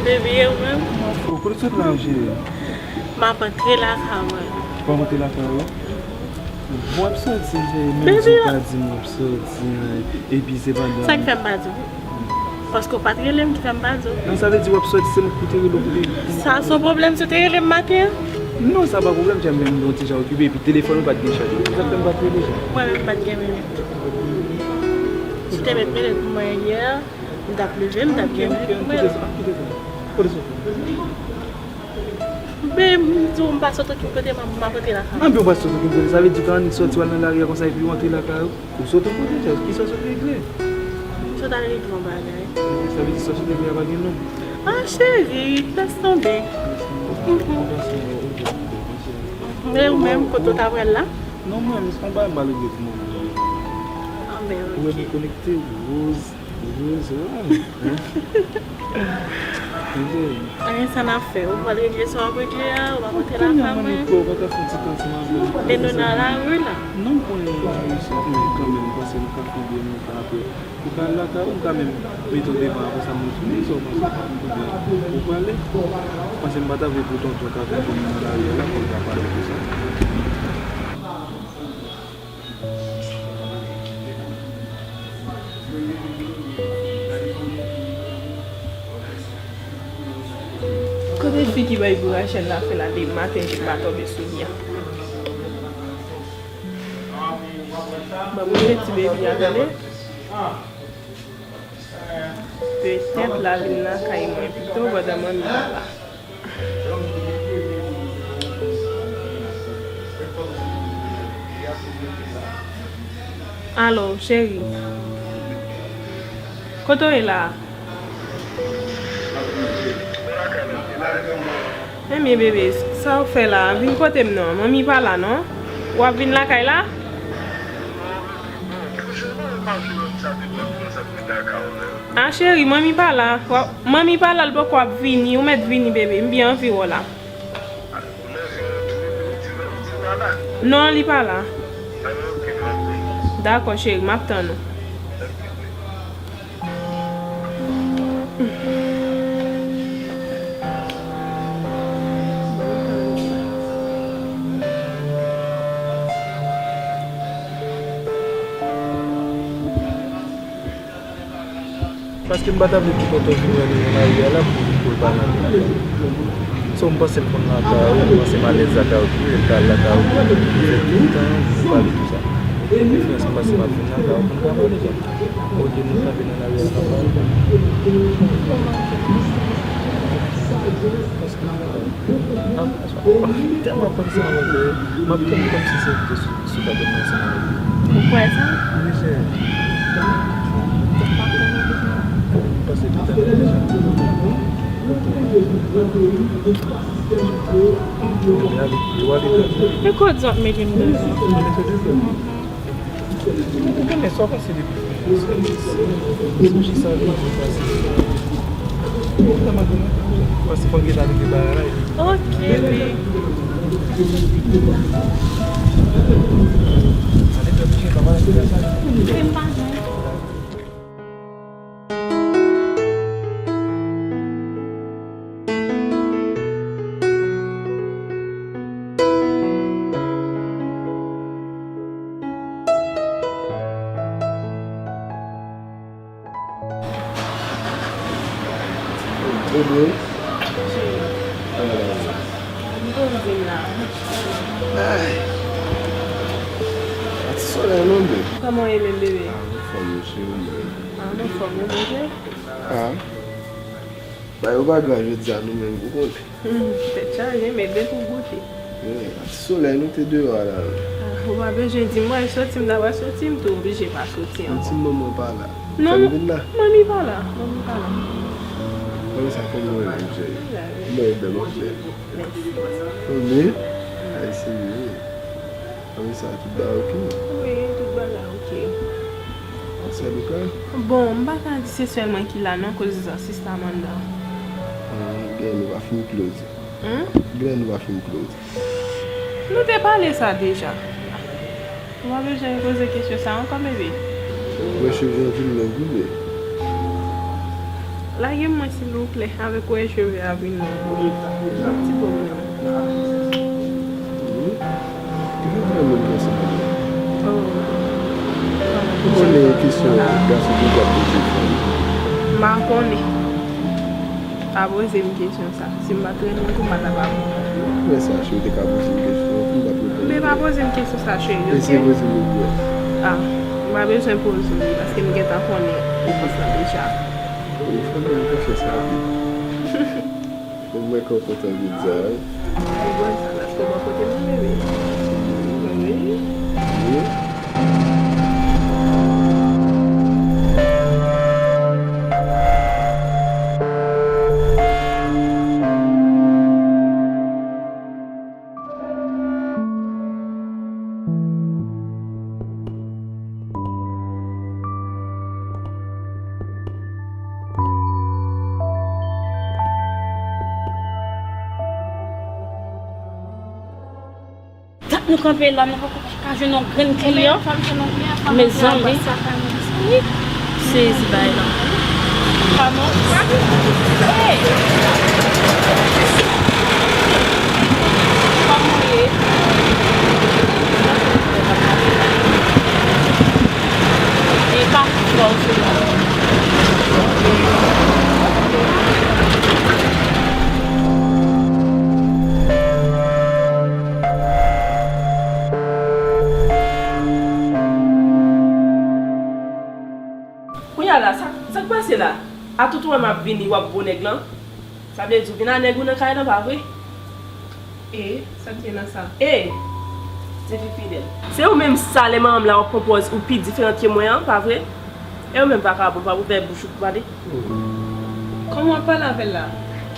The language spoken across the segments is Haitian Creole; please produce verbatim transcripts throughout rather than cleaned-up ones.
Baby, e ou menm? Ou kote w sot la, cheri? M ap antre lakay mwen. Ou ap antre lakay ou? Bon, w ap soti, cheri, menm si w pa di m w ap soti, epi se pandan. Sa k fè m pa di w? Paske w pa t rele m ki fè m pa di w. Non, sa vle di w ap soti, se m ki te rele w pou te. Sa se yon pwoblèm si w te rele m maten an? Non, sa pa pwoblèm, cheri, men m te yon ti jan okipe, epi telefòn ou pa t gen chaj. Sa k fè m pa t rele, cheri? Mwen menm m pa t gen minit. Si w te met minit pou mwen yè, m t ap leve, m t ap gen minit pou mwen. Kote sou? Men m di w m pa sot okenn kote, m ap, m ap antre lakay. Anben w pa sot okenn kote, sa vle di w ka annik soti w al nan lari a konsa epi w antre lakay ou? Ou sot yon kote, Jazz, kisa w sot regle? M sot al regle yon bagay. Sa vle di sa w sot regle a pa gen non? Ah, cheri, lès tonbe. E ou menm, kote w ta pral la? Non, mwen, se yon bagay m pa regle pou moman. Anben, ok. Ou wè m konekte, Rose. Rose, wè. Anyen sa n ap fè. Ou pral regle sa w ap regle a, ou pa pote lakay mwen. Kounye a, mwen, ou pa ka fè yon ti tan ansanm avè m? Men nou nan lari la. Non, m konnen nou nan lari isit, men kanmenm, m panse nou ka fè yon byen, nou ka apre. Ou ka al lakay ou, m ka menm mete w devan, apre sa, m retounen, sa w panse, ou ka konprann byen. Ou prale. M panse m pa ta vle pou tonton ta vin jwenn nou nan lari a la, pou l ta pale konsa. Kote fi ki bay pou Rachel la fè la de maten jis pa tonbe sou li a? Ban m rele ti baby a tande. Petèt l al vin lakay mwen pito pandan manmi pa la. Alo, cheri. Kote w ye la a? Enben, bebe, sa w fè la a? Vin kote m non. Manmi pa la non. W ap vin lakay la? Ah, cheri, manmi pa la. W ap, manmi pa la, l poko ap vini. Ou mèt vini, bebe. M byen anvi wè w la. Non, li pa la. Dakò, cheri, m ap tann ou. Paske m pa ta vle pou tonton vin wè nou nan lari a la pou, pou l pa nan. So, m panse l konn lakay ou, m panse m alèz lakay ou tou, e m ka al lakay ou tou, m fè tout tan, nou pale tou sa. Diferans, m panse m ap vin lakay ou pou m ka pale, Jazz. Oke, nou kanpe nan lari a, n ap pale. Paske m pa, m tèlman panse nan mwen ke m ap tann kòmsi se te sou, sou tablo mwen ansanm avèk ou. Ou kwè sa? Wi, cheri. M panse petèt deja. E kote zòt mete m devan? Ou konnen sa w pase depi. Sonje sa w te di pase. Ou tèlman di mwen, pase fò gen ta regle bagay la epi. Ok, wi. Ale, fè bouche, pa pale de sa. M pa jwenn. Bebe. Ay. Ati solèy non, bebe. Kòman w ye menm, bebe? Ah, anfòm, wi, cheri, ou menm? Ah, m anfòm, wi, bebe. Ah. Bagay yo pa grav jodi a nou menm, ou konnen. Hmm, tèt chaje, men byen pou goute. Yeah, ti solèy nou te deyò a la, wi. Ah, ou pa bezwen di m, mwen soti, m ta pral soti, m tou oblije pa soti ankò. Ti manman pa la. Non, fè m vin la. Manmi pa la, manmi pa la. Manmi sa fè m renmen, cheri. Mwen bèl, ok. Mèsi. Manmi? Ay, cheri. Apre sa, tout bagay oke? Wi, tout bagay oke. Sè Luka? Bon, m pa ka di se sèl mwen ki la non, koz sista Amanda. Ah, gen nou pa fin close. Hmm? Gen nou pa fin close. Nou te pale sa deja. Ou pa bezwen poze kesyon sa ankò, bebe. Mwen cheve an vin long wi, men. Lage m mwen silvouplè, avèk wè cheve a vin yon ti pwoblèm. Ki fè w fè menm kè sa? Oh. Ou konnen kesyon gason toujou ap poze fanm. M pa konnen. Pa poze m kesyon sa. Si m pa t renmen w tou, m pa t ap ap. Mwen sa, si w te ka poze m kesyon, m t ap reponn. Men pa poze m kesyon sa, cheri, oke? Eseye poze m yon pwen. Ah, m pa bezwen poze w li, paske m gentan konnen repons lan deja. Ou fè m konfyans rapid. Ou mwen kontan tande di sa, wi. Ou wè sa, lè w bò kote m nan, bebe. Wi. Wi. Dat nou kanpe la, nou poko ka jwenn yon grenn kliyan. Mezanmi. Sezi bagay la. Kòman? Hey! Kòman w ye? E pa fò sou mwen. Kounye a la, sa, sa k pase la? Atout ou wè m ap vini, w ap bo nèg lan? Sa vle di w vin a nèg ou nan kay lan, pa vre? E, sa k gen nan sa? E, tifi fidèl. Se ou menm sa, lè manman m la, w ap pran pòz ou pi diferan ke mwen an, pa vre? E ou menm vakabon, pa ouvè bouch ou pou pale. Kòman w ap pale avè l la?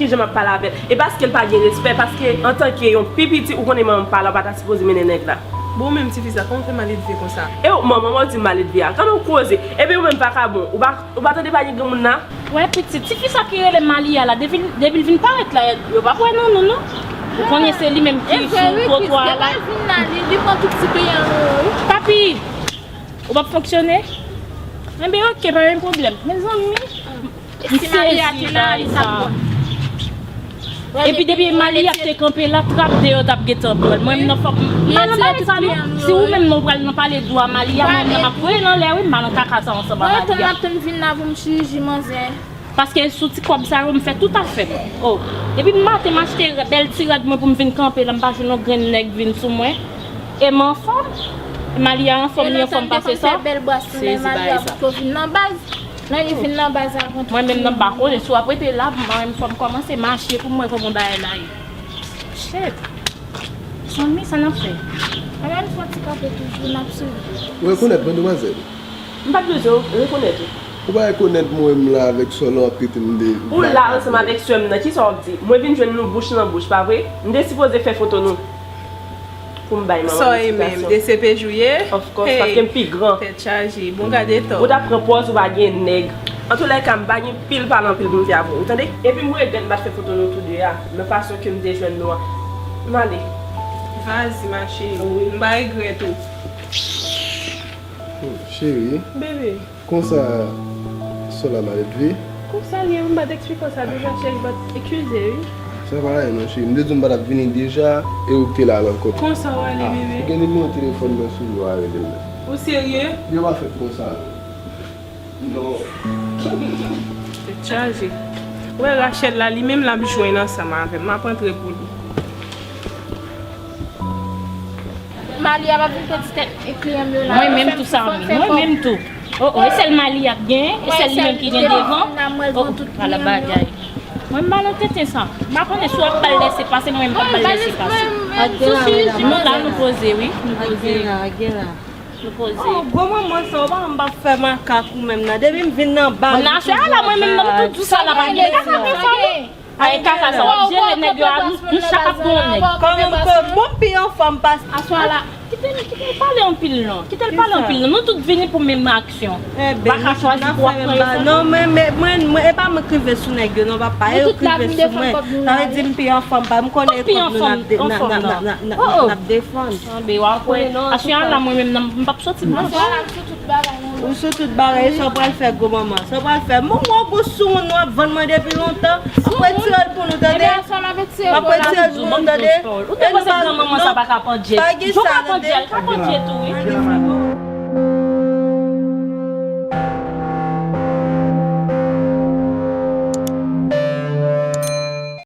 Kijan m ap pale avè l? E paske l pa gen respè, paske antanke yon pi piti, ou konnen manman m pa la, w pa ta sipoze mennen nèg la. Bon, ou menm tifi sa, kòman w fè maledve konsa? E ou, manman w di maledve a, kòman w koze? Epi ou menm vakabon, ou pa, ou pa tande pa gen granmoun la? Wè pitit, tifi sa ki rele Malia la, depi, depi l vin parèt la, yo p ap wè nan nou, non. Ou konnen se li menm ki sou twotwa la. Depi l vin la, li, li pran tout ti kliyan nou yo, wi. Papi, ou p ap fonksyone? Enben, oke, pa gen pwoblèm. Mezanmi, m sezi bagay sa. Epi depi Malia te kanpe la, trap de yo t ap gentan pran l. Mwen menm nan fòk m al nan bay tout sa, non. Si ou menm non pral nan pale dwa Malia, mwen menm nan m ap voye l anlè, wi, m al nan kaka sa ansanm ak Malia. Mwen tou m ap tann vin la pou m chiriji manzè. Paske sou ti kòb sa yo, m fè tout afè m. Oh, depi maten m achte bèl ti rad mwen pou m vin kanpe la, m pa jwenn yon grenn nèg vin sou mwen. E m anfòm. Malia anfòm, li anfòm pase sa. Sezi bagay sa. Lè li vin nan baz avan tout moun. Mwen menm nan m pa konnen si w ap rete la, mwen menm fò m kòmanse mache pou m wè kòman bagay la ye. Shit. Zanmi, sa n ap fè? Ann al fè yon ti kanpe toujou, n ap swiv. Ou rekonèt mwen, demwazèl? M pa t bezwen rekonèt ou. Ou pa rekonèt mwen menm la avèk sè w la w ap rete m de. Ou la ansanm avèk sè m nan, kisa w ap di? Mwen vin jwenn nou bouch nan bouch, pa vre? M te sipoze fè foto nou. Pou m bay manman m eksplikasyon. Sa w ye menm, D C P J ou ye? Of course, paske m pi gran. Tèt chaje. Bon, gade to. Ou ta pran pòz ou pa gen nèg. Antoulèka, m pa gen pil pale anpil pou m fè avè w, ou tande? Epi m regrèt m pa t fè foto nou tou de a, nan fason ke m te jwenn nou an. M ale. Vas-y, ma chérie. M pa regrèt ou. Hmm, cheri. Bebe. Konsa, sè w la maledve? Konsa l ye, m pa t eksplike w sa deja, cheri, but eskize, wi. Sa pa anyen non, cheri. M te di w m pa t ap vini deja, e ou k te la nan kont. Konsa w ale, bebe? Ou gen nimewo telefòn mwen sou ou a, rele m nan. Ou serye? Yo pa fèt konsa non. Tèt chaje. Ou wè Rachel la, li menm l ap jwenn ansanm avè m. M ap antre pou li. Malia pa vin pèdi tèt e kliyan m yo la. Mwen menm tou, Samy. Mwen menm tou. Oh, oh, e sèl Malia k gen, e sèl li menm ki gen devan. Oh, ala bagay. Mwen m ba nou tenten sa. M pa konnen si w ap ba l lèse pase, mwen menm m p ap ba l lèse pase. Nou la, nou poze, wi. Nou poze. Nou poze. Oh, gwo manman sa, ou pa wè m p ap fè makak ou menm nan. Depi m vin nan baz, ou toujou ap fè makak. Mwen nan aswè a la, mwen menm nan m tou di sa la, pa gen kaka sa, wi. Ay, kaka sa w ap jere nèg yo a, nou, nou chak ap gon nèg. Kanmenm ke mwen pi anfòm pase. Aswè a la, kite l, kite l pale anpil non. Kite l pale anpil non. Nou tout vini pou menm aksyon. Ou pa ka chwazi pou w ap pran yo sou nou. Non, men, men, mwen, mwen, e pa mwen k rive sou nèg yo non, papa, e yo k rive sou mwen. Sa vle di m pi anfòm pa, m konnen kòb nou n ap de-, n ap, n ap, n ap, n ap, n ap defann. Anben, w ap konnen non. Aswè a la, mwen menm nan, m p ap soti non. Aswè a la, m sou tout bagay non. Ou sou tout bagay, sa w pral fè gwo manman? Sa w pral fè? Mwen wè w gwo soumoun nou ap vann mwen depi lontan. W ap retire l pou nou, tande? W ap retire l pou nou, tande? Ou te panse granmanman sa pa ka pandye? Jou ka pandye, l ka pandye tou, wi.